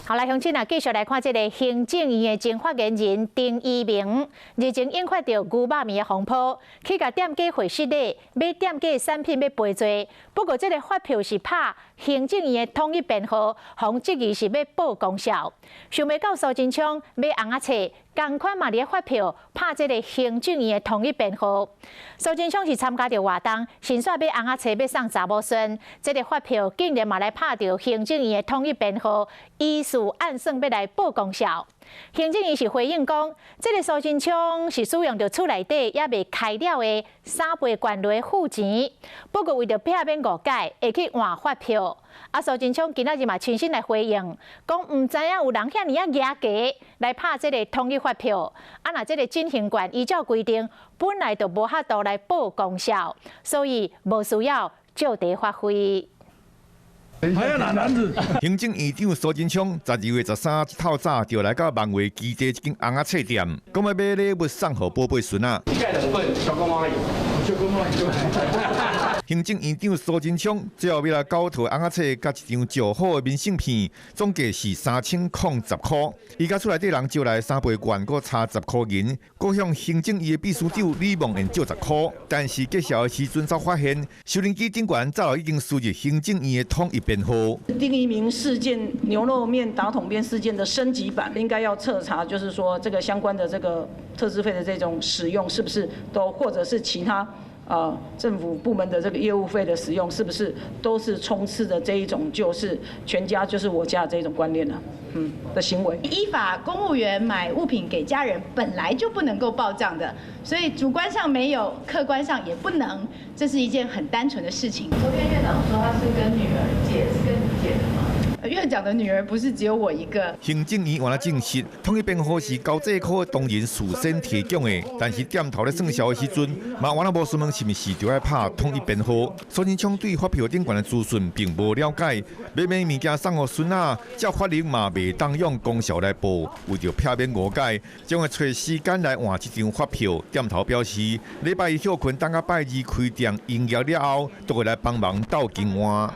好來，鄉親啊，繼續來看這个行政院的前發言人丁怡銘，日前引發著牛肉麵的風波，去共店家回失禮，買店家的產品欲賠罪。不過這个發票是拍行政院的統一編號，予質疑是欲報功效。想袂到蘇貞昌買尪仔冊，仝款嘛佇咧發票拍這个行政院的統一編號。蘇貞昌是參加著活動，先煞買尪仔冊欲送查某孫，這个發票竟然嘛來拍著行政院的統一編號，疑似暗算欲來報功效。行政院是回應講，這个蘇貞昌是使用著厝內底猶未開了的三倍券來付錢，不過為著避免誤解，會去換發票。啊，蘇貞昌今仔日嘛親身來回應，講毋知影有人遐爾仔夯低來拍這个統一發票。啊，若這个振興券依照規定本來就無法度來報功效，所以無需要借題發揮。還要拿籃子。行政院長蘇貞昌12月13一透早就來到萬華基地一間尪仔冊店，講欲買禮物送予寶貝孫仔。一兩份，小公媽小公媽行政院長蘇貞昌最後欲來九套尪仔冊，佮一張上好的明信片，總計是3010箍。伊共厝內底人招來三倍券，閣差十箍銀，閣向行政院的秘書長李孟諺借十箍。但是結賬的時陣才發現，收銀機頂懸早就已經輸入行政院的統一編號。丁怡銘事件、牛肉麵打統編事件的升級版，應該要徹查，就是說這個相關的這個特支費的這種使用，是不是都或者是其他政府部門的這個業務費的使用，是不是都是充斥著這一種就是全家就是我家的這種觀念呢？的行為。依法公務員買物品給家人本來就不能夠報賬的，所以主觀上沒有，客觀上也不能，這是一件很單純的事情。昨天院長說他是跟女兒借，是跟你借的嗎？院長的女兒不是只有我一個。行政院原來證實，統一編號是交際科同仁事先提供的，但是店頭咧算數的時陣，嘛原來無詢問是毋是著愛拍統一編號。蘇貞昌對發票頂懸的資訊並無了解，買買物件送予孫仔，照法令嘛袂當用功效來報，為著避免誤解，將會揣時間來換這張發票。店頭表示，禮拜一歇睏，等到拜二開店營業了後，都會來幫忙鬥更換。